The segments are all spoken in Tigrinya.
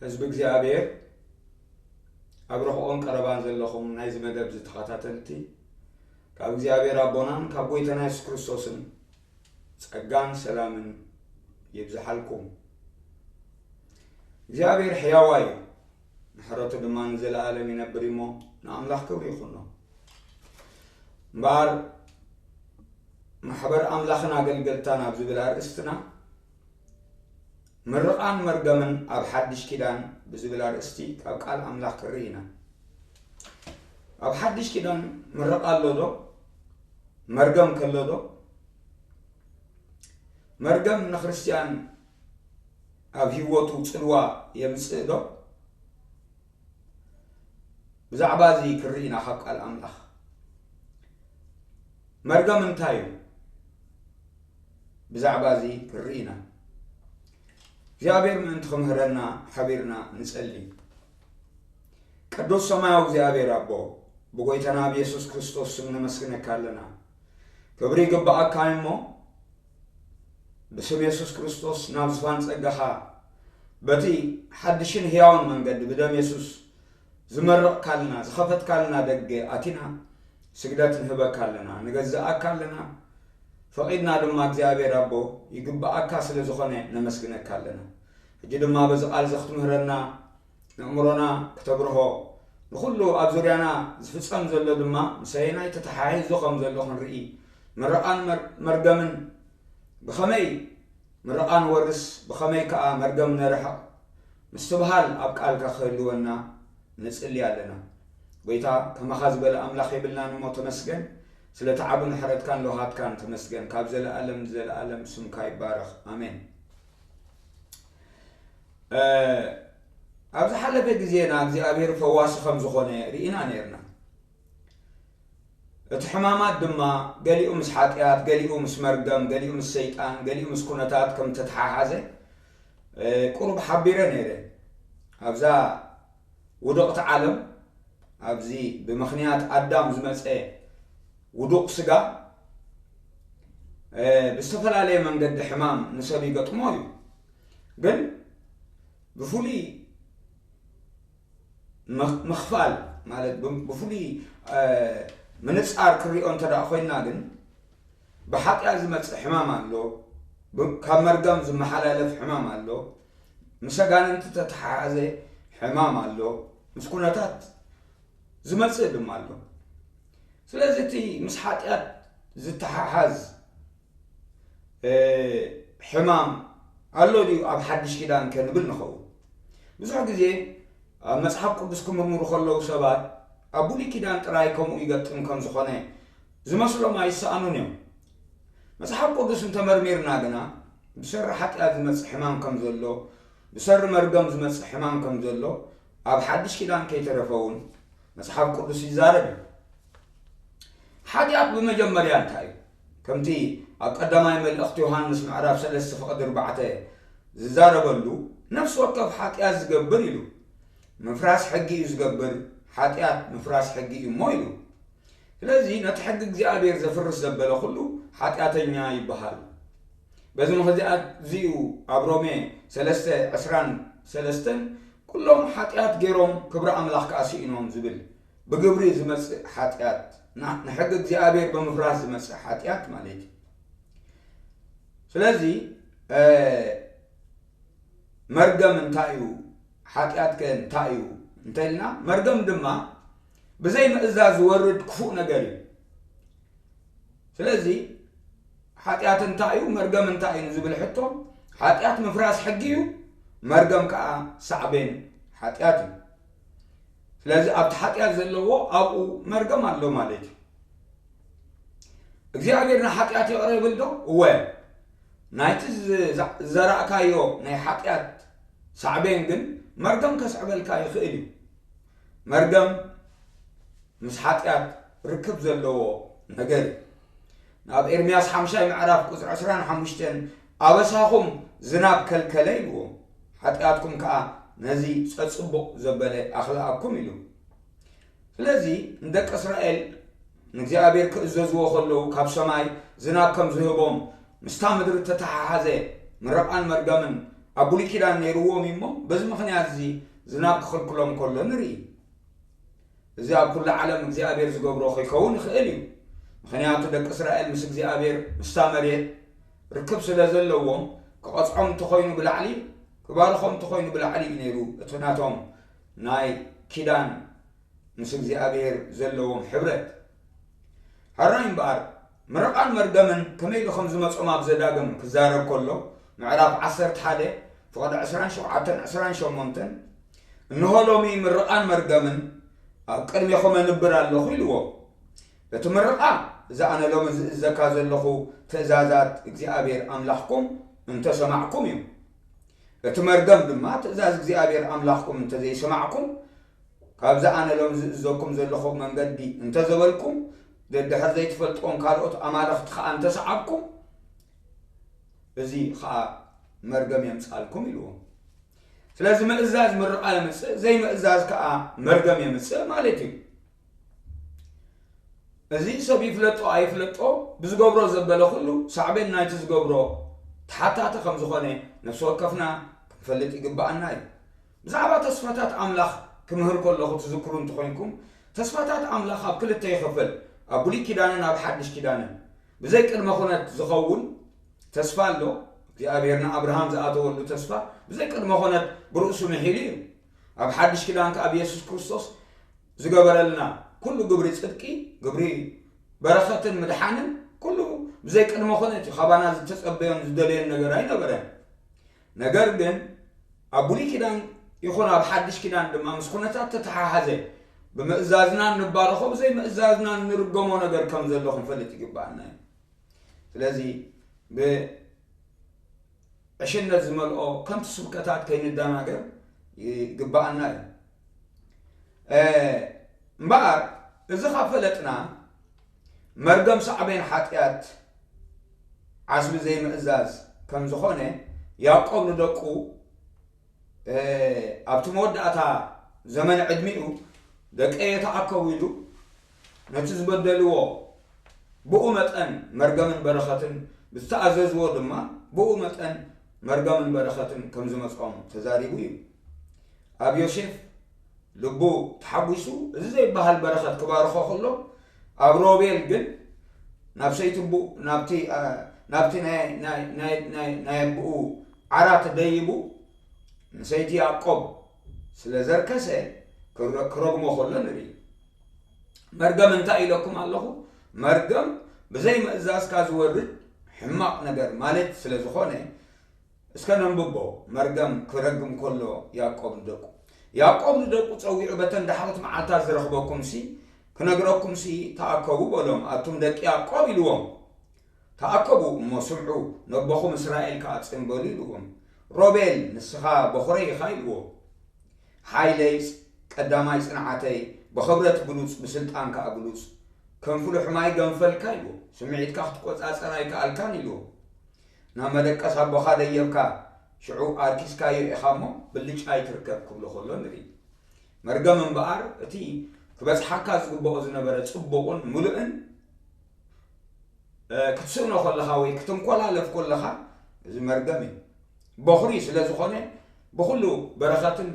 ህዝቢ እግዚኣብሔር፣ ኣብ ርሑቕን ቀረባን ዘለኹም ናይዚ መደብ ተኸታተልቲ፣ ካብ እግዚኣብሔር ኣቦናን ካብ ጎይታና የሱስ ክርስቶስን ጸጋን ሰላምን ይብዝሓልኩም። እግዚኣብሔር ሕያዋይ እዩ፣ ምሕረቱ ድማ ንዘለኣለም ይነብር እሞ፣ ንኣምላኽ ክብሪ ይኹኖ። እምበኣር፣ ማሕበር ኣምላኽን ኣገልገልታን ኣብ ዝብል ኣርእስትና፣ ምርቓን መርገምን ኣብ ሓድሽ ኪዳን ብዝብል ኣርእስቲ ካብ ቃል ኣምላኽ ክርኢ ኢና። ኣብ ሓድሽ ኪዳን ምርቓ ኣሎ ዶ? መርገም ከሎ ዶ? መርገም ንክርስትያን ኣብ ህይወቱ ጽልዋ የምጽእ ዶ? ብዛዕባ እዚ ክርኢ ኢና ካብ ቃል ኣምላኽ። መርገም እንታይ እዩ? ብዛዕባ እዚ ክርኢ ኢና። እግዚኣብሔር ምእንቲ ክምህረና ሓቢርና ንጸሊ። ቅዱስ ሰማያዊ እግዚኣብሔር ኣቦ፣ ብጎይታና ብየሱስ ክርስቶስ ስም ነመስግነካ ኣለና። ክብሪ ይግብኣካ እሞ፣ ብስም የሱስ ክርስቶስ ናብ ዝፋን ጸጋኻ፣ በቲ ሓድሽን ህያውን መንገዲ ብደም የሱስ ዝመረቕካልና፣ ዝኸፈትካልና ደገ ኣቲና ስግደት ንህበካ ኣለና፣ ንገዝኣካ ኣለና። ፈቒድና ድማ እግዚኣብሔር ኣቦ ይግብኣካ ስለ ዝኾነ ነመስግነካ ኣለና። ሕጂ ድማ በዚ ቃል እዚ ክትምህረና፣ ንእምሮና ክተብርሆ፣ ንኹሉ ኣብ ዙርያና ዝፍጸም ዘሎ ድማ ምሰየናይ ተተሓሒዙ ከም ዘሎ ክንርኢ፣ ምርቓን መር-፣ መርገምን ብኸመይ ምርቓ ንወርስ፣ ብኸመይ ከኣ መርገም ነርሕቕ ምስትብሃል ኣብ ቃልካ ክህልወና ንጽሊ ኣለና። ጎይታ፣ ከማኻ ዝበለ ኣምላኽ የብልናን እሞ ተመስገን። ስለቲ ዓቢ ምሕረትካን ለውሃትካን ተመስገን። ካብ ዘለኣለም ንዘለኣለም ስምካ ይባረኽ። ኣሜን። እ፣ ኣብ ዝሓለፈ ግዜና እግዚኣብሔር ፈዋሲ ከም ዝኾነ ርኢና ነይርና። እቲ ሕማማት ድማ ገሊኡ ምስ ሓጢኣት፣ ገሊኡ ምስ መርገም፣ ገሊኡ ምስ ሰይጣን፣ ገሊኡ ምስ ኩነታት ከም ተተሓሓዘ፣ እ፣ ቁሩብ ሓቢረ ነይረ። ኣብዛ ውድቕቲ ዓለም፣ ኣብዚ ብምኽንያት ኣዳም ዝመጸ ውዱቕ ስጋ፣ እ፣ ብዝተፈላለየ መንገዲ ሕማም ንሰብ ይገጥሞ እዩ። ግን ብፍሉይ ምኽ-፣ ምኽፋል ማለት ብ-፣ ብፍሉይ፣ እ፣ ምንጻር ክሪኦ እንተ ደኣ ኮይንና ግን፣ ብሓጢኣት ዝመጽእ ሕማም ኣሎ፣ ብ-፣ ካብ መርገም ዝመሓላለፍ ሕማም ኣሎ፣ ምስ ኣጋንንቲ ተተሓሓዘ ሕማም ኣሎ፣ ምስ ኩነታት ዝመጽእ ድማ ኣሎ። ስለዚ እቲ ምስ ሓጢኣት ዝተሓሓዝ፣ እ፣ ሕማም ኣሎ ድዩ ኣብ ሓድሽ ኪዳን ከንብል ንኸውን? ብዙሕ ግዜ ኣብ መጽሓፍ ቅዱስ ክምርምሩ ከለዉ ሰባት ኣብ ብሉይ ኪዳን ጥራይ ከምኡ ይገጥም ከም ዝኾነ ዝመስሎም ኣይሰኣኑን እዮም። መጽሓፍ ቅዱስ እንተመርሚርና ግና ብሰሪ ሓጢኣት ዝመጽእ ሕማም ከም ዘሎ፣ ብሰሪ መርገም ዝመጽእ ሕማም ከም ዘሎ ኣብ ሓድሽ ኪዳን ከይተረፈ እውን መጽሓፍ ቅዱስ ይዛረብ እዩ። ሓጢኣት ብመጀመርያ እንታይ እዩ? ከምቲ ኣብ ቀዳማይ መልእኽቲ ዮሃንስ ምዕራፍ ሰለስተ ፍቕዲ ኣርባዕተ ዝዛረበሉ፣ ነፍሲ ወከፍ ሓጢኣት ዝገብር ኢሉ። ምፍራስ ሕጊ እዩ ዝገብር፣ ሓጢኣት ምፍራስ ሕጊ እዩ እሞ ኢሉ። ስለዚ ነቲ ሕጊ እግዚኣብሔር ዘፍርስ ዘበለ ኩሉ ሓጢኣተኛ ይበሃል። በዚ ምኽንያት እዚ እዩ ኣብ ሮሜ ሰለስተ ዕስራን ሰለስተን፣ "ኩሎም ሓጢኣት ገይሮም ክብሪ ኣምላኽ ከኣ ስኢኖም" ዝብል። ብግብሪ ዝመጽእ ሓጢኣት፣ ና-፣ ንሕጊ እግዚኣብሔር ብምፍራስ ዝመጽእ ሓጢኣት ማለት እዩ። ስለዚ፣ እ፣ መርገም እንታይ እዩ? ሓጢኣት ከ እንታይ እዩ? እንተ ኢልና፣ መርገም ድማ ብዘይ ምእዛዝ ዝወርድ ክፉእ ነገር እዩ። ስለዚ፣ ሓጢኣት እንታይ እዩ? መርገም እንታይ እዩ ንዝብል ሕቶ፣ ሓጢኣት ምፍራስ ሕጊ እዩ፣ መርገም ከኣ ሳዕቤን ሓጢኣት እዩ። ስለዚ፣ ኣብቲ ሓጢኣት ዘለዎ ኣብኡ መርገም ኣሎ ማለት እዩ። እግዚኣብሔር ንሓጢኣት ይቕረ ይብል ዶ? እወ። ናይቲ ዝ-፣ ዛ-፣ ዝዘራእካዮ ናይ ሓጢኣት ሳዕቤን ግን መርገም ከስዕበልካ ይኽእል እዩ። መርገም ምስ ሓጢኣት ርክብ ዘለዎ ነገር እዩ። ናብ ኤርምያስ ሓምሻይ ምዕራፍ ቁጽሪ ዕስራን ሓሙሽተን፣ "ኣበሳኹም ዝናብ ከልከለ" ኢልዎም፣ "ሓጢኣትኩም ከኣ ነዚ ጸጽቡቕ ዘበለ ኣኽልኣኩም" ኢሉ። ስለዚ ንደቂ እስራኤል ንእግዚኣብሔር ክእዘዝዎ ከለዉ ካብ ሰማይ ዝናብ ከም ዝህቦም ምስታ ምድሪ እተተሓሓዘ ምርቓን መርገምን ኣብ ብሉይ ኪዳን ነይርዎም እዩ እሞ፣ በዚ ምኽንያት እዚ ዝናብ ክኽልክሎም ከሎ ንርኢ። እዚ ኣብ ኩሉ ዓለም እግዚኣብሔር ዝገብሮ ከይከውን ይኽእል እዩ። ምኽንያቱ ደቂ እስራኤል ምስ እግዚኣብሔር፣ ምስታ መሬት ርክብ ስለ ዘለዎም፣ ክቐጽዖም እንተኾይኑ ብላዕሊ፣ ክባርኾም እንተኾይኑ ብላዕሊ እዩ ነይሩ እቲ ናቶም ናይ ኪዳን ምስ እግዚኣብሔር ዘለዎም ሕብረት። ሕራይ እምበኣር፣ ምርቓን መርገምን ከመይ ኢሉ ከም ዝመጾም ኣብ ዘዳግም ክዛረብ ከሎ፣ ምዕራፍ ዓሰርተ ሓደ ፍቕዲ ዕስራን ሸውዓተን ዕስራን ሸሞንተን፣ "እንሆ ሎሚ ምርቓን መርገምን ኣብ ቅድሜኹም ኣንብር ኣለኹ" ኢልዎ። እቲ ምርቓ፣ እዚ ኣነ ሎሚ ዝእዘካ ዘለኹ ትእዛዛት እግዚኣብሔር ኣምላኽኩም እንተሰማዕኩም እዩ። እቲ መርገም ድማ፣ ትእዛዝ እግዚኣብሔር ኣምላኽኩም እንተዘይሰማዕኩም፣ ካብዚ ኣነ ሎም ዝእዘኩም ዘለኹ መንገዲ እንተዘበልኩም፣ ደድሕር ዘይትፈልጥዎም ካልኦት ኣማልኽቲ ኸኣ እንተሰዓብኩም፣ እዚ ኸኣ መርገም የምጻልኩም ኢልዎም። ስለዚ ምእዛዝ ምርቓ የምጽእ፣ ዘይምእዛዝ ከኣ መርገም የምጽእ ማለት እዩ። እዚ ሰብ ይፍለጦ ኣይፍለጦ፣ ብዝገብሮ ዘበለ ኩሉ ሳዕቤን ናይቲ ዝገብሮ ተሓታቲ ከም ዝኾነ ነፍሲ ወከፍና ክንፈልጥ ይግብኣና እዩ። ብዛዕባ ተስፋታት ኣምላኽ ክምህር ከለኹ ትዝክሩ እንተኾይንኩም፣ ተስፋታት ኣምላኽ ኣብ ክልተ ይኸፈል፣ ኣብ ብሉይ ኪዳንን ኣብ ሓድሽ ኪዳንን። ብዘይ ቅድመ ኩነት ዝኸውን ተስፋ ኣሎ፣ እግዚኣብሔር ንኣብርሃም ዝኣተወሉ ተስፋ ብዘይ ቅድመ ኩነት ብርእሱ ምሒሉ እዩ። ኣብ ሓድሽ ኪዳን ከኣ ብየሱስ ክርስቶስ ዝገበረልና ኩሉ ግብሪ ጽድቂ፣ ግብሪ በረኸትን ምድሓንን ኩሉ ብዘይ ቅድመ ኩነት እዩ። ካባና ዝተጸበዮን ዝደለዮን ነገር ኣይነበረን። ነገር ግን ኣብ ብሉይ ኪዳን ይኹን ኣብ ሓድሽ ኪዳን ድማ ምስ ኩነታት ተተሓሓዘ፣ ብምእዛዝና እንባረኾ፣ ብዘይ ምእዛዝና እንርገሞ ነገር ከም ዘሎ ክንፈልጥ ይግብኣና እዩ። ስለዚ ብዕሽነት ዝመልኦ ከምቲ ስብከታት ከይንደናገር ይግብኣና እዩ። እ፣ እምበኣር እዚ ካብ ፈለጥና፣ መርገም ሳዕቤን ሓጢኣት ዓስቢ ዘይምእዛዝ ከም ዝኾነ፣ ያዕቆብ ንደቁ፣ እ፣ ኣብቲ መወዳእታ ዘመን ዕድሚኡ፣ "ደቀየ ተኣከቡ" ኢሉ፣ ነቲ ዝበደልዎ ብኡ መጠን መርገምን በረኸትን፣ ብዝተኣዘዝዎ ድማ ብኡ መጠን መርገምን በረኸትን ከም ዝመጾም ተዛሪቡ እዩ። ኣብ ዮሴፍ ልቡ ተሓጒሱ፣ እዚ ዘይበሃል በረኸት ክባርኾ ከሎ፣ ኣብ ሮቤል ግን ናብ ሰይቲ ኣቦኡ፣ ናብቲ፣ እ፣ ናብቲ ናይ፣ ናይ፣ ናይ፣ ናይ፣ ናይ ኣቦኡ ዓራት ደይቡ፣ ንሰይቲ ያዕቆብ ስለ ዘርከሰ ክረ-፣ ክረግሞ ከሎ ንርኢ። መርገም እንታይ ኢለኩም ኣለኹ? መርገም ብዘይ ምእዛዝካ ዝወርድ ሕማቕ ነገር ማለት ስለ ዝኾነ፣ እስከ ነንብቦ። መርገም ክረግም ከሎ ያዕቆብ ንደቁ፣ ያዕቆብ ንደቁ ጸዊዑ፣ "በተን ዳሕሮት መዓልታት ዝረኽበኩምሲ፣ ክነግረኩምሲ ተኣከቡ" በሎም። "ኣቱም ደቂ ያዕቆብ" ኢልዎም። "ተኣከቡ እሞ ስምዑ፣ ነቦኹም እስራኤል ከኣ ጽን በሉ" ኢልዎም። "ሮቤል፣ ንስኻ በኹረይ ኢኻ" ኢልዎ። "ሓይለይ፣ ቀዳማይ ጽንዓተይ፣ ብኽብረት ብሉጽ፣ ብስልጣን ከኣ ብሉጽ፣ ከም ፍሉሕ ማይ ገንፈልካ" ኢልዎ። "ስምዒትካ ክትቆጻጸር ኣይከኣልካን" ኢልዎ። "ናብ መደቀስ ኣቦኻ ደየብካ፣ ሽዑ ኣርኪስካዮ ኢኻ እሞ ብልጫ ኣይትርከብ" ክብሎ ከሎ ንርኢ። መርገም እምበኣር፣ እቲ ክበጽሓካ ዝግብኦ ዝነበረ ጽቡቕን ምሉእን፣ እ፣ ክትስእኖ ከለኻ ወይ ክትንኮላለፍ ከለኻ፣ እዚ መርገም እዩ። በኹሪ ስለ ዝኾነ፣ ብኹሉ በረኸትን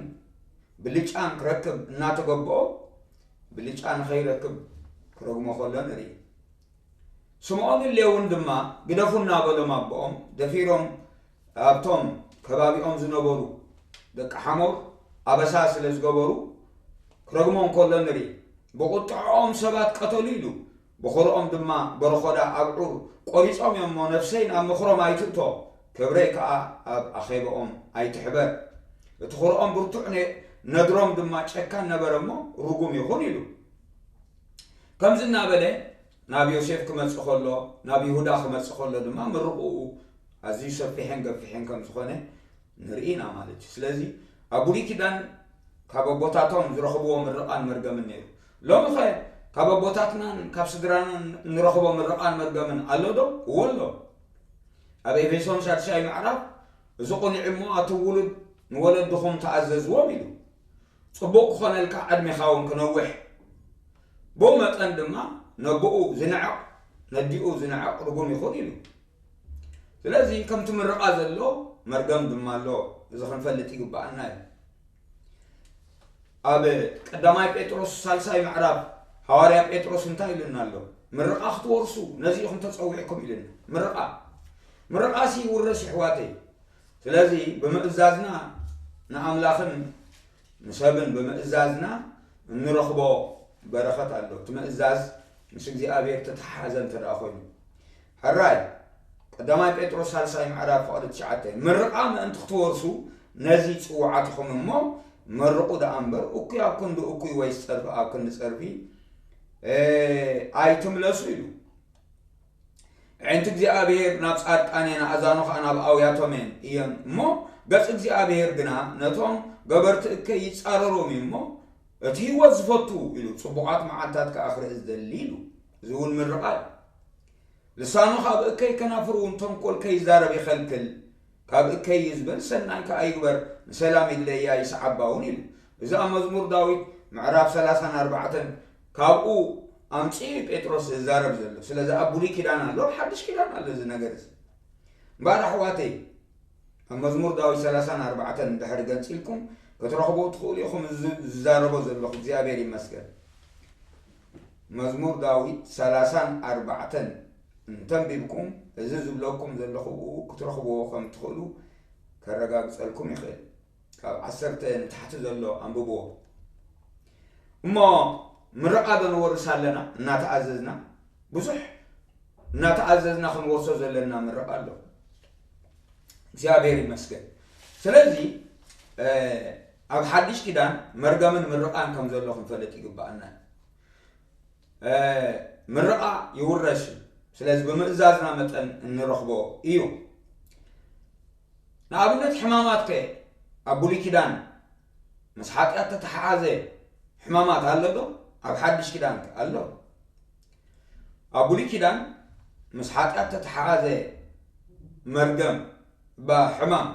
ብልጫን ክረክብ እናተገብኦ፣ ብልጫ ንኸይረክብ ክረግሞ ከሎ ንርኢ። ስምዖንን ሌውን ድማ፣ "ግደፉና" በሎም ኣቦኦም። ደፊሮም ኣብቶም ከባቢኦም ዝነበሩ ደቂ ሓሞር ኣበሳ ስለ ዝገበሩ፣ ክረግሞም ከሎ ንርኢ። "ብቑጥዕኦም ሰባት ቀተሉ" ኢሉ፣ ብኹርኦም ድማ በረኾዳ ኣብዑር ቆሪጾም እዮም እሞ፣ ነፍሰይ ናብ ምኽሮም ኣይትእቶ፣ ክብረይ ከኣ ኣብ ኣኼባኦም ኣይትሕበር። እቲ ኹርኦም ብርቱዕ ነ-፣ ነድሮም ድማ ጨካን ነበረ እሞ፣ ርጉም ይኹን ኢሉ። ከምዚ እናበለ ናብ ዮሴፍ ክመጽእ ከሎ፣ ናብ ይሁዳ ክመጽእ ከሎ ድማ ምርቕኡ ኣዝዩ ሰፊሕን ገፊሕን ከም ዝኾነ ንርኢ ኢና ማለት እዩ። ስለዚ ኣብ ብሉይ ኪዳን ካብ ኣቦታቶም ዝረኽብዎ ምርቓን መርገምን ነይሩ። ሎሚ ኸ ካብ ኣቦታትናን ካብ ስድራናን ንረኽቦ ምርቓን መርገምን ኣሎ ዶ? እወ ኣሎ። ኣብ ኤፌሶን ሳድሳይ ምዕራፍ፣ "እዚ ቁኑዕ እሞ ኣቱም ውሉድ ንወለድኹም ተኣዘዝዎም" ኢሉ። ጽቡቕ ክኾነልካ፣ ዕድሜኻ እውን ክነውሕ፣ ብኡ መጠን ድማ ነቦኡ ዝንዕቕ፣ ነዲኡ ዝንዕቕ ርጉም ይኹን ኢሉ። ስለዚ ከምቲ ምርቓ ዘሎ መርገም ድማ ኣሎ። እዚ ክንፈልጥ ይግብኣና እዩ። ኣብ ቀዳማይ ጴጥሮስ ሳልሳይ ምዕራፍ ሃዋርያ ጴጥሮስ እንታይ ኢሉና ኣሎ? ምርቓ ክትወርሱ ነዚ ኢኹም ተጸዊዕኩም ኢሉና። ምርቓ፣ ምርቓሲ ይውረስ ይሕዋተይ። ስለዚ ብምእዛዝና ንኣምላኽን ንሰብን ብምእዛዝና እንረኽቦ በረኸት ኣሎ። እቲ ምእዛዝ ምስ እግዚኣብሔር ተተሓሓዘ እንተ ደኣ ኮይኑ። ሕራይ ቀዳማይ ጴጥሮስ ሳልሳይ ምዕራፍ ፍቕዲ ትሽዓተ፣ ምርቓ ምእንቲ ክትወርሱ ነዚ ጽውዓትኹም እሞ መርቑ ደኣ እምበር፣ እኩይ ኣብ ክንዲ እኩይ ወይስ ጸርፊ ኣብ ክንዲ ጸርፊ፣ እ፣ ኣይትምለሱ ኢሉ። ኣዒንቲ እግዚኣብሔር ናብ ጻድቃን እየን፣ ኣእዛኑ ኸኣ ናብ ኣውያቶም እየን፣ እየን እሞ፣ ገጽ እግዚኣብሔር ግና ነቶም ገበርቲ እከይ ይጻረሮም እዩ እሞ፣ እቲ ህይወት ዝፈቱ ኢሉ፣ ጽቡቓት መዓልታት ከኣ ክርኢ ዝደሊ ኢሉ። እዚ እውን ምርቓ እዩ። ልሳኑ ካብ እከይ ከናፍር እውን ተንኮል ከይዛረብ ይኸልክል። ካብ እከይ እዩ ዝበል፣ ሰናይ ከኣ ይግበር፣ ንሰላም ይድለያ ይስዓባ እውን ኢሉ። እዚ ኣብ መዝሙር ዳዊት ምዕራፍ ሰላሳን ኣርባዕተን ካብኡ ኣምጺኡ እዩ ጴጥሮስ ዝዛረብ ዘሎ። ስለዚ ኣብ ብሉይ ኪዳን ኣሎ፣ ኣብ ሓድሽ ኪዳን ኣሎ እዚ ነገር እዚ። እምበኣር ኣሕዋተይ፣ ኣብ መዝሙር ዳዊት ሰላሳን ኣርባዕተን እንድሕር ገንጺልኩም ክትረኽብዎ ትኽእሉ ኢኹም። እዚ ዝዛረቦ ዘለኹ እግዚኣብሔር ይመስገን። መዝሙር ዳዊት ሰላሳን ኣርባዕተን እንተንቢብኩም፣ እዚ ዝብለኩም ዘለኹ ብኡ ክትረኽብዎ ከም ትኽእሉ ከረጋግጸልኩም ይኽእል። ካብ ዓሰርተ ንታሕቲ ዘሎ ኣንብብዎ። እሞ ምርቓ ዶ ንወርስ ኣለና? እናተኣዘዝና፣ ብዙሕ እናተኣዘዝና ክንወርሶ ዘለና ምርቓ ኣሎ። እግዚኣብሔር ይመስገን። ስለዚ፣ እ፣ ኣብ ሓድሽ ኪዳን መርገምን ምርቓን ከም ዘሎ ክንፈልጥ ይግብኣና። እ፣ ምርቓ ይውረስ እዩ። ስለዚ ብምእዛዝና መጠን እንረኽቦ እዩ። ንኣብነት ሕማማት ከ ኣብ ብሉይ ኪዳን ምስ ሓጢኣት ተተሓሓዘ ሕማማት ኣሎ ዶ? ኣብ ሓድሽ ኪዳን ከ ኣሎ? ኣብ ብሉይ ኪዳን ምስ ሓጢኣት ተተሓሓዘ መርገም ባ ሕማም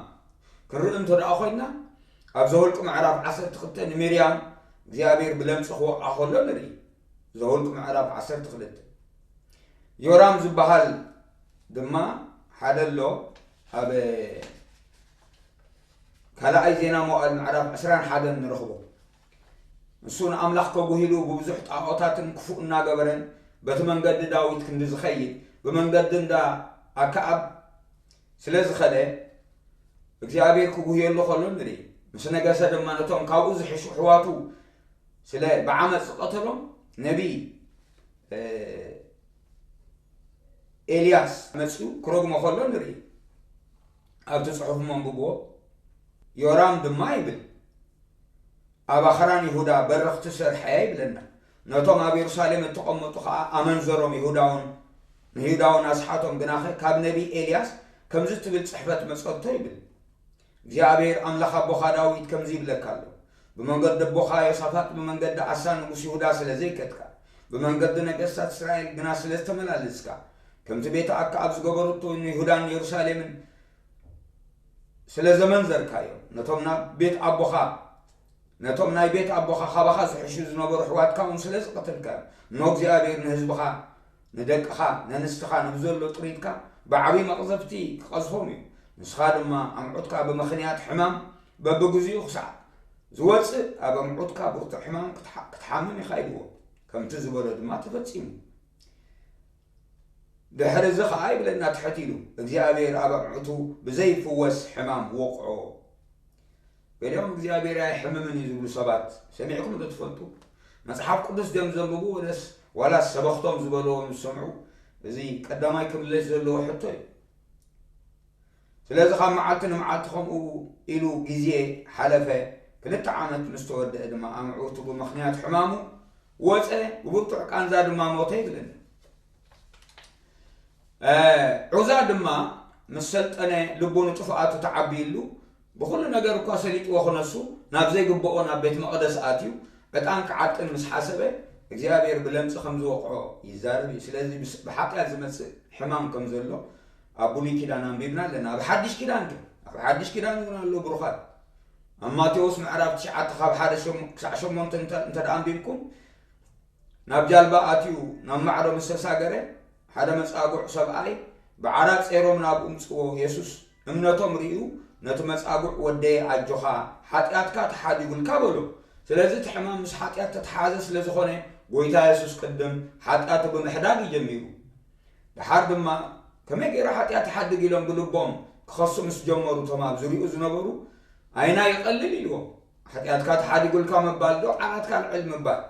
ክንርኢ እንተ ደኣ ኮይንና፣ ኣብ ዘኍልቁ ምዕራፍ ዓሰርተ ክልተ ንሚርያም እግዚኣብሔር ብለምጺ ክወቕዓ ከሎ ንርኢ። ዘኍልቁ ምዕራፍ ዓሰርተ ክልተ። ዮራም ዝበሃል ድማ ሓደ ኣሎ፣ ኣብ ካልኣይ ዜና መዋዕል ምዕራፍ ዕስራን ሓደን ንረኽቦ። ንሱ ንኣምላኽ ከጉሂሉ ብብዙሕ ጣዖታትን ክፉእ እናገበረን በቲ መንገዲ ዳዊት ክንዲ ዝኸይድ፣ ብመንገዲ እንዳ ኣከኣብ ስለ ዝኸደ እግዚኣብሔር ክጉህየሉ ከሎ ንርኢ። ምስ ነገሰ ድማ ነቶም ካብኡ ዝሕሹ ኣሕዋቱ ስለ ብዓመፅ ዝቐተሎም ነቢይ፣ እ፣ ኤልያስ መፂኡ ክረግሞ ከሎ ንርኢ። ኣብቲ ፅሑፍ መንብብዎ ዮራም ድማ ይብል፣ ኣብ ኣኽራን ይሁዳ በረኽቲ ሰርሐ ይብለና። ነቶም ኣብ የሩሳሌም እተቐመጡ ኸዓ ኣመንዘሮም፣ ይሁዳውን ንይሁዳውን ኣስሓቶም። ግናኸ ካብ ነቢይ ኤልያስ ከምዚ ትብል ጽሕፈት መጸቶ ይብል፣ እግዚኣብሔር ኣምላኽ ኣቦኻ ዳዊት ከምዚ ይብለካ ኣሎ፣ ብመንገዲ ኣቦኻ ዮሳፋጥ፣ ብመንገዲ ኣሳ ንጉስ ይሁዳ ስለ ዘይከድካ፣ ብመንገዲ ነገስታት እስራኤል ግና ስለ ዝተመላለስካ፣ ከምቲ ቤት ኣክዓብ ዝገበረቶ ንይሁዳን የሩሳሌምን ስለ ዘመንዘርካዮ፣ ነቶም ናብ ቤት ኣቦኻ፣ ነቶም ናይ ቤት ኣቦኻ ካባኻ ዝሕሹ ዝነበሩ ኣሕዋትካ እውን ስለ ዝቐተልካዮም፣ እሞ እግዚኣብሔር ንህዝብኻ፣ ንደቅኻ፣ ነንስትኻ፣ ንብዘሎ ጥሪትካ ብዓብዪ መቕዘፍቲ ክቐዝፎም እዩ። ንስኻ ድማ ኣምዑትካ ብምኽንያት ሕማም በብግዚኡ ክሳዕ ዝወጽእ ኣብ ኣምዑትካ ብርቱዕ ሕማም ክትሓ-፣ ክትሓምም ኢኻ ኢልዎ። ከምቲ ዝበሎ ድማ ተፈጺሙ። ድሕሪ እዚ ኸዓ ይብለና ትሕት ኢሉ፣ እግዚኣብሔር ኣብ ኣምዑቱ ብዘይፍወስ ሕማም ወቕዖ። ገሊኦም እግዚኣብሔር ኣይሕምምን እዩ ዝብሉ ሰባት ሰሚዕኩም ዶ ትፈልጡ? መጽሓፍ ቅዱስ ድዮም ዘንብቡ ወለስ ዋላስ ሰበኽቶም ዝበልዎም ዝሰምዑ? እዚ ቀዳማይ ክምለስ ዘለዎ ሕቶ እዩ። ስለዚ ካብ መዓልቲ ንመዓልቲ ከምኡ ኢሉ ግዜ ሓለፈ። ክልተ ዓመት ምስ ተወድአ ድማ ኣምዑቱ ብምኽንያት ሕማሙ ወጸ፣ ብብርቱዕ ቃንዛ ድማ ሞተ ይብለና። እ፣ ዑዛ ድማ ምስ ሰልጠነ ልቡ ንጥፍኣቱ ተዓብዩሉ፣ ብኹሉ ነገር እኳ ሰሊጥዎ ክነሱ፣ ናብ ዘይግብኦ ናብ ቤት መቕደስ ኣትዩ ዕጣን ክዓጥን ምስ ሓሰበ፣ እግዚኣብሔር ብለምጺ ከም ዝወቕዖ ይዛረብ እዩ። ስለዚ ብስ-፣ ብሓጢኣት ዝመጽእ ሕማም ከም ዘሎ ኣብ ብሉይ ኪዳን ኣንቢብና ኣለና። ኣብ ሓድሽ ኪዳን ከ? ኣብ ሓድሽ ኪዳን እውን ኣሎ ብሩኻት። ኣብ ማቴዎስ ምዕራፍ ትሽዓተ ካብ ሓደ ሸም-፣ ክሳዕ ሸሞንተ እንተ-፣ እንተ ደኣ ኣንቢብኩም፣ ናብ ጃልባ ኣትዩ ናብ ማዕዶ ምስ ተሳገረ፣ ሓደ መጻጉዕ ሰብኣይ ብዓራት ጼሮም ናብ እምጽዎ የሱስ እምነቶም ርእዩ ነቲ መጻጉዕ፣ "ወደየ ኣጆኻ፣ ሓጢኣትካ ተሓዲጉልካ" በሎ። ስለዚ እቲ ሕማም ምስ ሓጢኣት ተተሓዘ ስለ ዝኾነ፣ ጎይታ የሱስ ቅድም ሓጢኣቱ ብምሕዳግ እዩ ጀሚሩ። ደሓር ድማ፣ "ከመይ ገይረ ሓጢኣት ይሓድግ?" ኢሎም ብልቦም ክኸሱ ምስ ጀመሩ፣ እቶም ኣብ ዙርያኡ ዝነበሩ፣ "ኣይና ይቐልል?" ኢልዎም። "ሓጢኣትካ ተሓዲጉልካ ምባል ዶ ዓራትካ ኣልዕል ምባል?"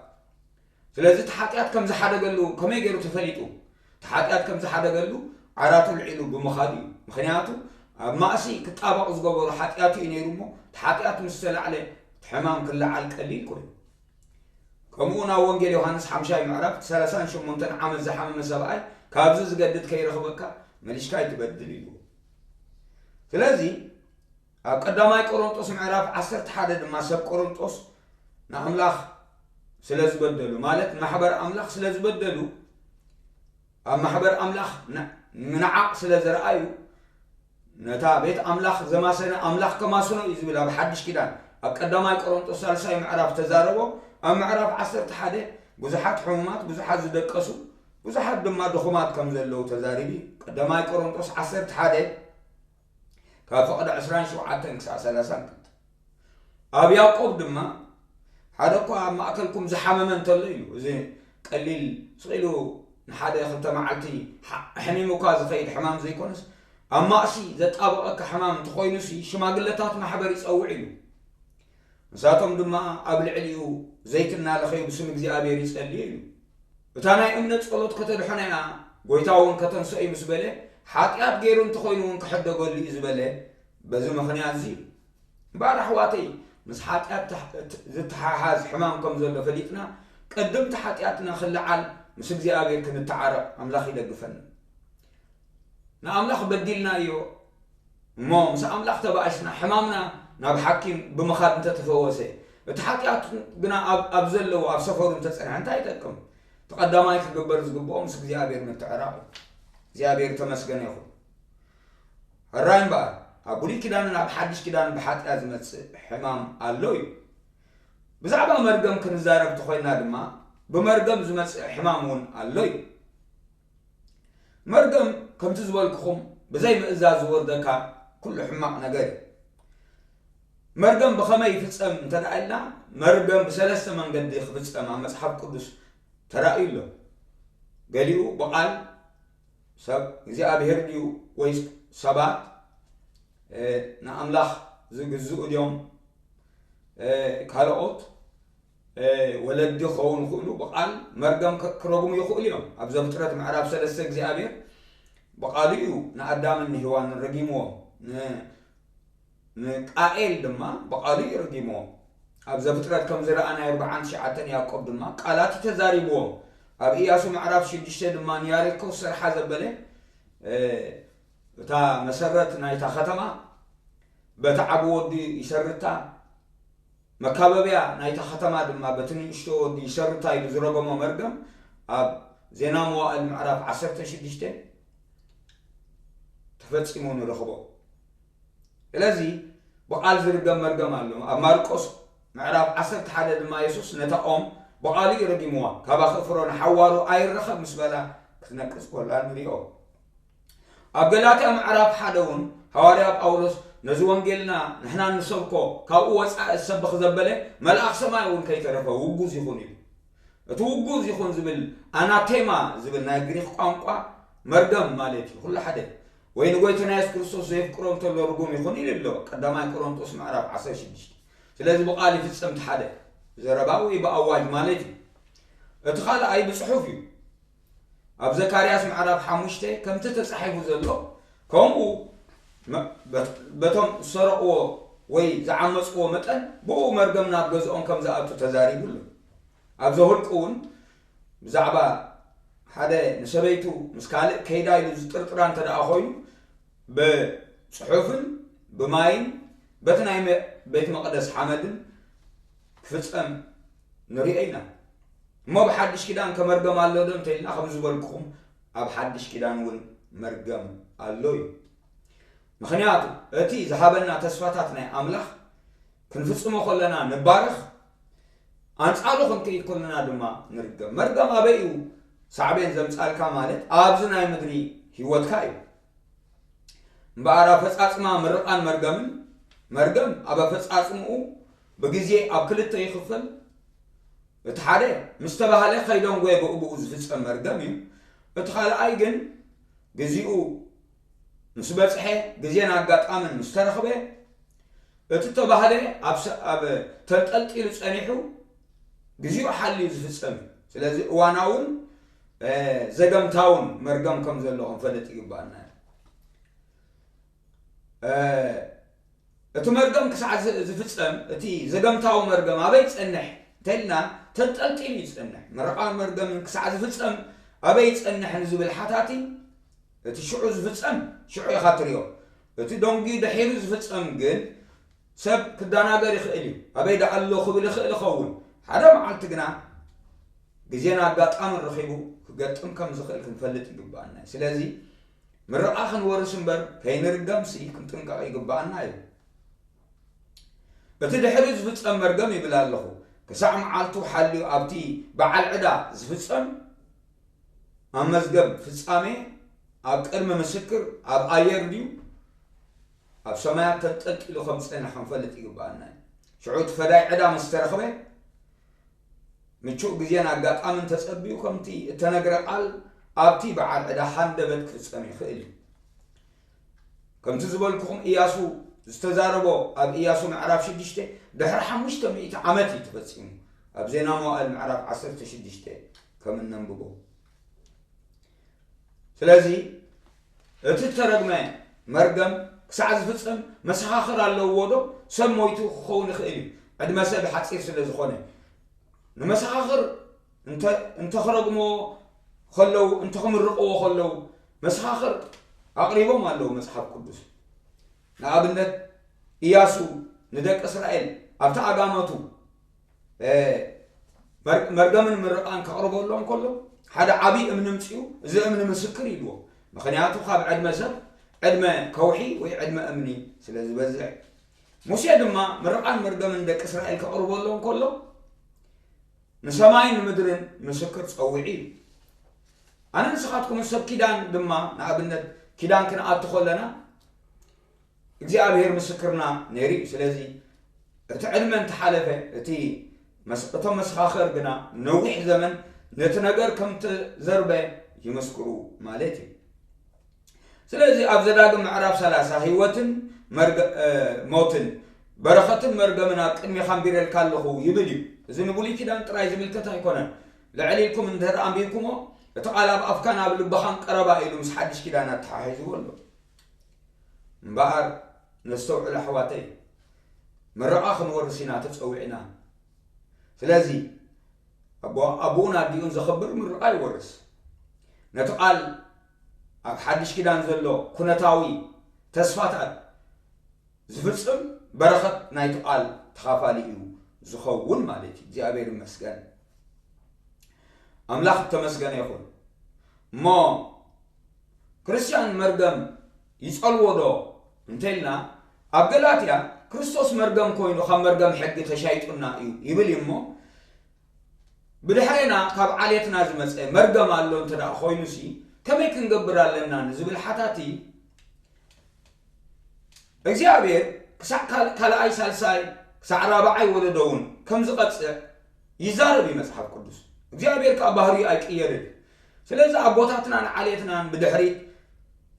ስለዚ እቲ ሓጢኣት ከም ዝሓደገሉ ከመይ ገይሩ ተፈሊጡ? እቲ ሓጢኣት ከም ዝሓደገሉ ዓራቱ ኣልዒሉ ብምኻዱ እዩ። ምኽንያቱ ኣብ ማእሲ ክጣበቕ ዝገበሮ ሓጢኣቱ እዩ ነይሩ እሞ፣ እቲ ሓጢኣት ምስ ተላዕለ እቲ ሕማም ክለዓል ቀሊል ኮይኑ። ከምኡ ናብ ወንጌል ዮሃንስ ሓምሻይ ምዕራፍ ሰላሳን ሸሞንተን ዓመት ዝሓመመ ሰብኣይ፣ "ካብዚ ዝገድድ ከይረኽበካ መሊሽካ ኣይትበድል" ኢልዎ። ስለዚ ኣብ ቀዳማይ ቆሮንጦስ ምዕራፍ ዓሰርተ ሓደ ድማ ሰብ ቆሮንጦስ ንኣምላኽ ስለ ዝበደሉ፣ ማለት ማሕበር ኣምላኽ ስለ ዝበደሉ፣ ኣብ ማሕበር ኣምላኽ ን-፣ ምንዓቕ ስለ ዝረኣዩ፣ ነታ ቤት ኣምላኽ ዘማሰነ ኣምላኽ ከማስኖ እዩ ዝብል ኣብ ሓድሽ ኪዳን፣ ኣብ ቀዳማይ ቆሮንጦስ ሳልሳይ ምዕራፍ ተዛረቦ። ኣብ ምዕራፍ ዓሰርተ ሓደ ብዙሓት ሕሙማት፣ ብዙሓት ዝደቀሱ፣ ብዙሓት ድማ ድኹማት ከም ዘለዉ ተዛሪቡ እዩ። ቀዳማይ ቆሮንጦስ ዓሰርተ ሓደ ካብ ፍቕዲ ዕስራን ሸውዓተን ክሳዕ ሰላሳን ክልተ። ኣብ ያዕቆብ ድማ፣ "ሓደ እኳ ኣብ ማእከልኩም ዝሓመመ እንተሎ" ኢሉ። እዚ ቀሊል ስቕ ኢሉ ንሓደ ክልተ መዓልቲ ሓ-፣ ኣሕሚሙካ ዝኸይድ ሕማም ዘይኮነስ፣ ኣብ ማእሲ ዘጣብቐካ ሕማም እንተኾይኑሲ፣ ሽማግለታት ማሕበር ይጸውዕ ኢሉ። ንሳቶም ድማ ኣብ ልዕሊኡ ዘይት እናለኸዩ ብስም እግዚኣብሔር ይጸልዩ ኢሉ። እታ ናይ እምነት ጸሎት ከተድሕኖ እያ፣ ጎይታ እውን ከተንስኦ እዩ ምስ በለ፣ ሓጢኣት ገይሩ እንተኾይኑ እውን ክሕደገሉ እዩ ዝበለ በዚ ምኽንያት እዚ እዩ። እምበኣር ኣሕዋተይ፣ ምስ ሓጢኣት ተሕ-፣ ት-፣ ዝተሓሓዝ ሕማም ከም ዘሎ ፈሊጥና፣ ቅድምቲ ሓጢኣትና ክለዓል ምስ እግዚኣብሔር ክንተዓረቕ ኣምላኽ ይደግፈና። ንኣምላኽ በዲልናዮ እሞ ምስ ኣምላኽ ተባእስና፣ ሕማምና ናብ ሓኪም ብምኻድ እንተተፈወሰ፣ እቲ ሓጢኣት ግና ኣብ፣ ኣብ ዘለዎ፣ ኣብ ሰፈሩ እንተጸንሐ እንታይ ይጠቅም? እቲ ቀዳማይ ክግበር ዝግብኦ ምስ እግዚኣብሔር ምትዕራቕ እዩ። እግዚኣብሔር ተመስገነ ይኹን። ሕራይ እምበኣር፣ ኣብ ብሉይ ኪዳንን ኣብ ሓድሽ ኪዳንን ብሓጢኣት ዝመጽእ ሕማም ኣሎ እዩ። ብዛዕባ መርገም ክንዛረብ እንተኾይንና ድማ፣ ብመርገም ዝመጽእ ሕማም እውን ኣሎ እዩ። መርገም፣ ከምቲ ዝበልኩኹም፣ ብዘይ ምእዛዝ ዝወርደካ ኩሉ ሕማቕ ነገር እዩ። መርገም ብኸመይ ይፍጸም እንተ ደኣ ኢልና፣ መርገም ብሰለስተ መንገዲ ክፍጸም ኣብ መጽሓፍ ቅዱስ ተራእዩ ኣሎ። ገሊኡ ብቓል፣ ሰብ እግዚኣብሔር ድዩ ወይስ ሰባት፣ እ፣ ንኣምላኽ ዝግዝኡ ድዮም? እ፣ ካልኦት፣ እ፣ ወለዲ ክኸውን ይኽእሉ፣ ብቓል መርገም ክ-፣ ክረግሙ ይኽእሉ እዮም። ኣብ ዘፍጥረት ምዕራፍ ሰለስተ እግዚኣብሔር ብቓሉ እዩ ንኣዳምን ንሄዋንን ረጊምዎም። ን-፣ ንቃኤል ድማ ብቓሉ እዩ ረጊምዎም። ኣብ ዘፍጥረት ከም ዝረኣናዮ ኣርብዓን ትሽዓተን ያዕቆብ ድማ ቃላት እዩ ተዛሪብዎም። ኣብ ኢያሱ ምዕራፍ ሽዱሽተ ድማ ንያሪኮ ዝሰርሓ ዘበለ፣ እ፣ እታ መሰረት ናይታ ከተማ በቲ ዓቢ ወዲ ይሰርታ፣ መካበብያ ናይታ ከተማ ድማ በቲ ንእሽቶ ወዲ ይሰርታ ኢሉ ዝረገሞ መርገም ኣብ ዜና መዋእል ምዕራፍ ዓሰርተ ሽዱሽተ ተፈጺሙ ንረኽቦ። ስለዚ ብቓል ዝርገም መርገም ኣሎ። ኣብ ማርቆስ ምዕራፍ ዓሰርተ ሓደ ድማ የሱስ ነታ ኦም ብቓሉ እዩ ረጊምዋ፣ ካባኺ ፍረ ንሓዋሩ ኣይረኸብ ምስ በላ ክትነቅጽ ከላ ንሪኦ። ኣብ ገላትያ ምዕራፍ ሓደ እውን ሃዋርያ ጳውሎስ ነዚ ወንጌልና ንሕና እንሰብኮ ካብኡ ወጻኢ ዝሰብኽ ዘበለ መልኣኽ ሰማይ እውን ከይተረፈ ውጉዝ ይኹን ኢሉ። እቲ ውጉዝ ይኹን ዝብል ኣናቴማ ዝብል ናይ ግሪኽ ቋንቋ መርገም ማለት እዩ። ኩሉ ሓደ። ወይ ንጎይታና የሱስ ክርስቶስ ዘየፍቅሮ እንተሎ ርጉም ይኹን ኢሉ ኣሎ። ቀዳማይ ቆሮንቶስ ምዕራፍ ዓሰርተ ሽዱሽተ። ስለዚ ብቓል ይፍጸም እቲ ሓደ ዘረባ ወይ ብኣዋጅ ማለት እዩ። እቲ ካልኣይ ብጽሑፍ እዩ። ኣብ ዘካርያስ ምዕራፍ ሓሙሽተ ከምቲ ተጻሒፉ ዘሎ፣ ከምኡ መ-፣ በት-፣ በቶም ዝሰረቕዎ ወይ ዝዓመጽዎ መጠን ብኡ መርገም ናብ ገዝኦም ከም ዝኣቱ ተዛሪቡ ኣሎ። ኣብ ዘሁልቁ እውን ብዛዕባ ሓደ ንሰበይቱ ምስ ካልእ ከይዳ ኢሉ ዝጥርጥራ እንተ ደኣ ኮይኑ፣ ብጽሑፍን ብማይን በቲ ናይ መ-፣ ቤት መቕደስ ሓመድን ክፍጸም ንሪኦ ኢና። እሞ ኣብ ሓድሽ ኪዳን ከ መርገም ኣሎ ዶ እንተ ኢልና፣ ከም ዝበልኩኹም ኣብ ሓድሽ ኪዳን እውን መርገም ኣሎ እዩ። ምኽንያቱ እቲ ዝሃበና ተስፋታት ናይ ኣምላኽ ክንፍጽሞ ከለና ንባረኽ፣ ኣንጻሩ ክንከይድ ከለና ድማ ንርገም። መርገም ኣበይ እዩ ሳዕቤን ዘምጻልካ? ማለት ኣብዚ ናይ ምድሪ ህይወትካ እዩ። እምበኣር ኣፈጻጽማ ምርቓን መርገምን መርገም ኣብ ኣፈጻጽምኡ ብግዜ ኣብ ክልተ ይኽፈል። እቲ ሓደ ምስ ተባህለ ከይደንጎየ ብኡ ብኡ ዝፍጸም መርገም እዩ። እቲ ካልኣይ ግን ግዜኡ ምስ በጽሐ፣ ግዜን ኣጋጣምን ምስ ተረኽበ፣ እቲ ተባህለ ኣብ ሰ-፣ ኣብ ተንጠልጢሉ ጸኒሑ፣ ግዜኡ ሓልዩ ዝፍጸም እዩ። ስለዚ እዋናውን፣ እ፣ ዘገምታውን መርገም ከም ዘሎ ክንፈልጥ ይግባኣና እዩ። እ፣ እቲ መርገም ክሳዕ ዝ-፣ ዝፍጸም፣ እቲ ዘገምታዊ መርገም ኣበይ ይጸንሕ እንተልና፣ ተንጠልጢሉ ይጸንሕ። ምርቓን መርገምን ክሳዕ ዝፍጸም ኣበይ ይጸንሕ ንዝብል ሓታቲ፣ እቲ ሽዑ ዝፍጸም ሽዑ ኢኻ ትሪኦ። እቲ ደንጉዩ ድሒሩ ዝፍጸም ግን ሰብ ክደናገር ይኽእል እዩ። ኣበይ ደኣ ኣሎ ክብል ይኽእል ይኸውን። ሓደ መዓልቲ ግና ግዜን ኣጋጣምን ረኺቡ ክገጥም ከም ዝኽእል ክንፈልጥ ይግባኣና እዩ። ስለዚ ምርቓ ክንወርስ እምበር ከይንርገምሲ ክንጥንቀቕ ይግባኣና እዩ። እቲ ድሕሪ ዝፍጸም መርገም ይብል ኣለኹ። ክሳዕ መዓልቱ ሓልዩ ኣብቲ በዓል ዕዳ ዝፍጸም ኣብ መዝገብ ፍጻሜ፣ ኣብ ቅድሚ ምስክር፣ ኣብ ኣየር ድዩ ኣብ ሰማያት ተንጠልጢሉ ከም ዝጸንሕ ክንፈልጥ ይግባኣና እዩ። ሽዑ እቲ ፈዳይ ዕዳ ምስ ተረኽበ፣ ምቹእ ግዜን ኣጋጣምን ተጸቢዩ ከምቲ እተነግረ ቃል ኣብቲ በዓል ዕዳ ሃንደበት ክፍጸም ይኽእል እዩ። ከምቲ ዝበልኩኹም፣ ኢያሱ ዝተዛረቦ ኣብ ኢያሱ ምዕራፍ ሽዱሽተ ድሕሪ ሓሙሽተ ሚእቲ ዓመት እዩ ተፈጺሙ። ኣብ ዜና መዋእል ምዕራፍ ዓሰርተ ሽዱሽተ ከም እነንብቦ። ስለዚ እቲ እተረግመ መርገም ክሳዕ ዝፍጸም መሰኻኽር ኣለዎ ዶ? ሰብ ሞይቱ ክኸውን ይኽእል እዩ፣ ዕድመ ሰብ ሓጺር ስለ ዝኾነ። ንመሰኻኽር እንተ-፣ እንተኽረግምዎ ከለዉ፣ እንተኽምርቕዎ ከለዉ፣ መሰኻኽር ኣቕሪቦም ኣለዉ መጽሓፍ ቅዱስ። ንኣብነት፣ ኢያሱ ንደቂ እስራኤል ኣብቲ ኣጋመቱ፣ እ፣ መር-፣ መርገምን ምርቓን ከቕርበሎም ከሎ፣ ሓደ ዓብዪ እምኒ ምጽኡ፣ "እዚ እምኒ ምስክር" ኢልዎ። ምኽንያቱ ካብ ዕድመ ሰብ፣ ዕድመ ከውሒ ወይ ዕድመ እምኒ ስለ ዝበዝሕ። ሙሴ ድማ ምርቓን መርገምን ደቂ እስራኤል ከቕርበሎም ከሎ፣ "ንሰማይን ንምድርን ምስክር ጸዊዑ" እዩ። ኣነ ንስኻትኩም ሰብ ኪዳን ድማ፣ ንኣብነት፣ ኪዳን ክንኣቱ ከለና፣ እግዚኣብሔር ምስክርና ነይሩ እዩ። ስለዚ እቲ ዕድመ እንተሓለፈ፣ እቲ መስ-፣ እቶም መሰኻኽር ግና ነዊሕ ዘመን ነቲ ነገር ከም ተዘርበ ይምስክሩ ማለት እዩ። ስለዚ ኣብ ዘዳግም ምዕራፍ ሰላሳ ህይወትን መርገ-፣ እ፣ ሞትን በረኸትን መርገምን ኣብ ቅድሜኻ ኣንቢረልካ ኣለኹ ይብል እዩ። እዚ ንብሉይ ኪዳን ጥራይ ዝምልከት ኣይኮነን። ልዕል ኢልኩም እንድሕር ኣንቢብኩሞ፣ እቲ ቃል ኣብ ኣፍካን ኣብ ልብኻን ቀረባ ኢሉ ምስ ሓድሽ ኪዳን ኣተሓሒዝዎ ኣሎ። እምበኣር ነስተውዕል ኣሕዋተይ፣ ምርቓ ክንወርስ ኢና ተጸዊዕና። ስለዚ ኣቦ-፣ ኣቦኡን ኣዲኡን ዘኽብር ምርቓ ይወርስ። ነቲ ቃል ኣብ ሓድሽ ኪዳን ዘሎ ኩነታዊ ተስፋታት ዝፍጽም በረኸት ናይቲ ቃል ተኻፋሊ እዩ ዝኸውን ማለት እዩ። እግዚኣብሔር ይመስገን። ኣምላኽ እተመስገነ ይኹን። እሞ ክርስትያን መርገም ይጸልዎ ዶ እንተኢልና፣ ኣብ ገላትያ፣ "ክርስቶስ መርገም ኮይኑ ካብ መርገም ሕጊ ተሻይጡና እዩ" ይብል እዩ። እሞ ብድሕሬና ካብ ዓሌትና ዝመጸ መርገም ኣሎ እንተ ደኣ ኮይኑሲ፣ ከመይ ክንገብር ኣለና ንዝብል ሓታቲ፣ እግዚኣብሔር ክሳዕ ካል-፣ ካልኣይ፣ ሳልሳይ፣ ክሳዕ ራብዓይ ወለዶ እውን ከም ዝቐጽዕ ይዛረብ እዩ መጽሓፍ ቅዱስ። እግዚኣብሔር ከኣ ባህሪኡ ኣይቅየርን እዩ። ስለዚ ኣቦታትናን ዓሌትናን ብድሕሪት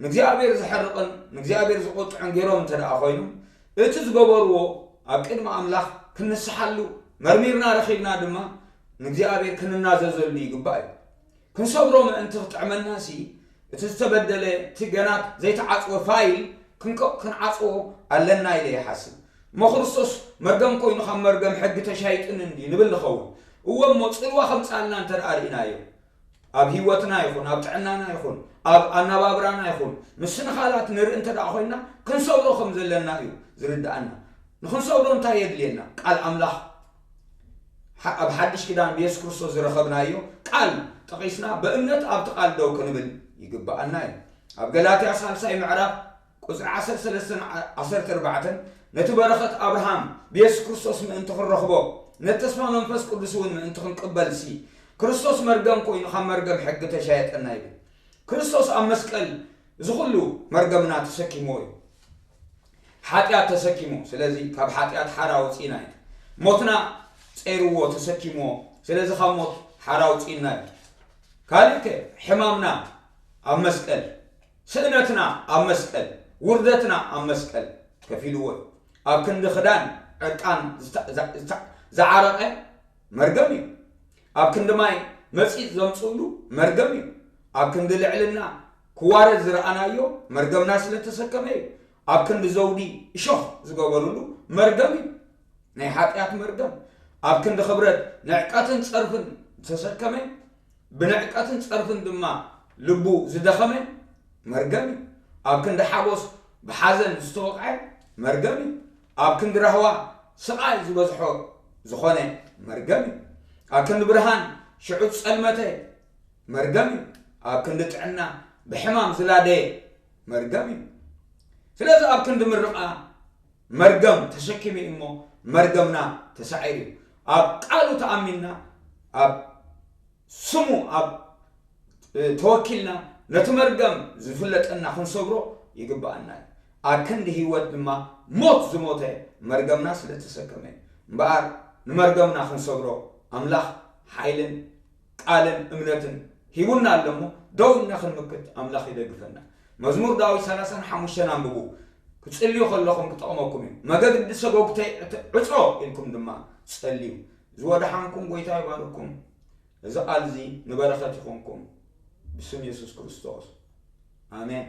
ንእግዚኣብሔር ዘሕርቕን ንእግዚኣብሔር ዝቖጥዑን ገይሮም እንተ ደኣ ኮይኖም፣ እቲ ዝገበርዎ ኣብ ቅድሚ ኣምላኽ ክንስሓሉ፣ መርሚርና ረኺብና ድማ ንእግዚኣብሔር ክንናዘዘሉ ይግባእ እዩ። ክንሰብሮ ምእንቲ ክጥዕመናሲ፣ እቲ ዝተበደለ፣ እቲ ገና ዘይተዓጽወ ፋይል ክንከ-፣ ክንዓጽዎ ኣለና ኢለ ይሓስብ። እሞ ክርስቶስ መርገም ኮይኑ ካብ መርገም ሕጊ ተሻይጡኒ እንድዩ ንብል ንኸውን። እወ እሞ ጽልዋ ከምጽኣልና እንተ ደኣ ርኢናዮ፣ ኣብ ህይወትና ይኹን፣ ኣብ ጥዕናና ይኹን፣ ኣብ ኣነባብራና ይኹን፣ ምስንኻላት ንርኢ እንተ ደኣ ኮይንና፣ ክንሰብሮ ከም ዘለና እዩ ዝርድኣና። ንኽንሰብሮ እንታይ የድልየና? ቃል ኣምላኽ፣ ሓ-፣ ኣብ ሓድሽ ኪዳን ብየሱስ ክርስቶስ ዝረኸብናዮ ቃል ጠቒስና፣ ብእምነት ኣብቲ ቃል ደው ክንብል ይግብኣና እዩ። ኣብ ገላትያ ሳልሳይ ምዕራፍ ቁጽሪ ዓሰርተ ሰለስተን ዓ-፣ ዓሰርተ ኣርባዕተን፣ ነቲ በረኸት ኣብርሃም ብየሱስ ክርስቶስ ምእንቲ ክንረኽቦ፣ ነቲ ተስፋ መንፈስ ቅዱስ እውን ምእንቲ ክንቅበልሲ፣ ክርስቶስ መርገም ኮይኑ ካብ መርገም ሕጊ ተሻየጠና ይብል። ክርስቶስ ኣብ መስቀል እዚ ኩሉ መርገምና ተሰኪምዎ እዩ። ሓጢኣት ተሰኪሙ፣ ስለዚ ካብ ሓጢኣት ሓራ ወፂእና እዩ። ሞትና ፀይርዎ፣ ተሰኪምዎ፣ ስለዚ ካብ ሞት ሓራ ውፂእና እዩ። ካልእ ከ ሕማምና ኣብ መስቀል፣ ስእነትና ኣብ መስቀል፣ ውርደትና ኣብ መስቀል ከፊልዎ እዩ። ኣብ ክንዲ ክዳን ዕርቃን ዝተ- ዛ- ዝተ- ዝዓረቐ መርገም እዩ። ኣብ ክንዲ ማይ መጺጽ ዘምጽእሉ መርገም እዩ። ኣብ ክንዲ ልዕልና ክዋረድ ዝረኣናዮ መርገምና ስለ ተሰከመ እዩ። ኣብ ክንዲ ዘውዲ እሾኽ ዝገበርሉ መርገም እዩ። ናይ ሓጢኣት መርገም። ኣብ ክንዲ ክብረት ንዕቀትን ጸርፍን ዝተሰከመ፣ ብንዕቀትን ጸርፍን ድማ ልቡ ዝደኸመ መርገም እዩ። ኣብ ክንዲ ሓጎስ ብሓዘን ዝተወቕዐ መርገም እዩ። ኣብ ክንዲ ራህዋ ስቓይ ዝበዝሖ ዝኾነ መርገም እዩ። ኣብ ክንዲ ብርሃን ሽዑ ዝጸልመተ መርገም እዩ። ኣብ ክንዲ ጥዕና ብሕማም ዝላደየ መርገም እዩ። ስለዚ ኣብ ክንዲ ምርቓ መርገም ተሸኪሙ እዩ እሞ መርገምና ተሳዒሩ እዩ። ኣብ ቃሉ ተኣሚንና ኣብ ስሙ ኣብ ተወኪልና ነቲ መርገም ዝፍለጠና ክንሰብሮ ይግብኣና እዩ። ኣብ ክንዲ ህይወት ድማ ሞት ዝሞተ መርገምና ስለ ተሰከመ እዩ። እምበኣር ንመርገምና ክንሰብሮ ኣምላኽ ሓይልን ቃልን እምነትን ሂቡና ኣሎ እሞ ደው ኢልና ክንምክት ኣምላኽ ይደግፈና። መዝሙር ዳዊት ሰላሳን ሓሙሽተን ኣንብቡ። ክጽልዩ ከለኹም ክጠቕመኩም እዩ። መገዲ ሰጎግተይ ዕት- ዕጾ ኢልኩም ድማ ጸልዩ። ዝወደሓንኩም ጎይታ ይባርኩም። እዚ ቃል እዚ ንበረኸት ይኹንኩም ብስም የሱስ ክርስቶስ ኣሜን።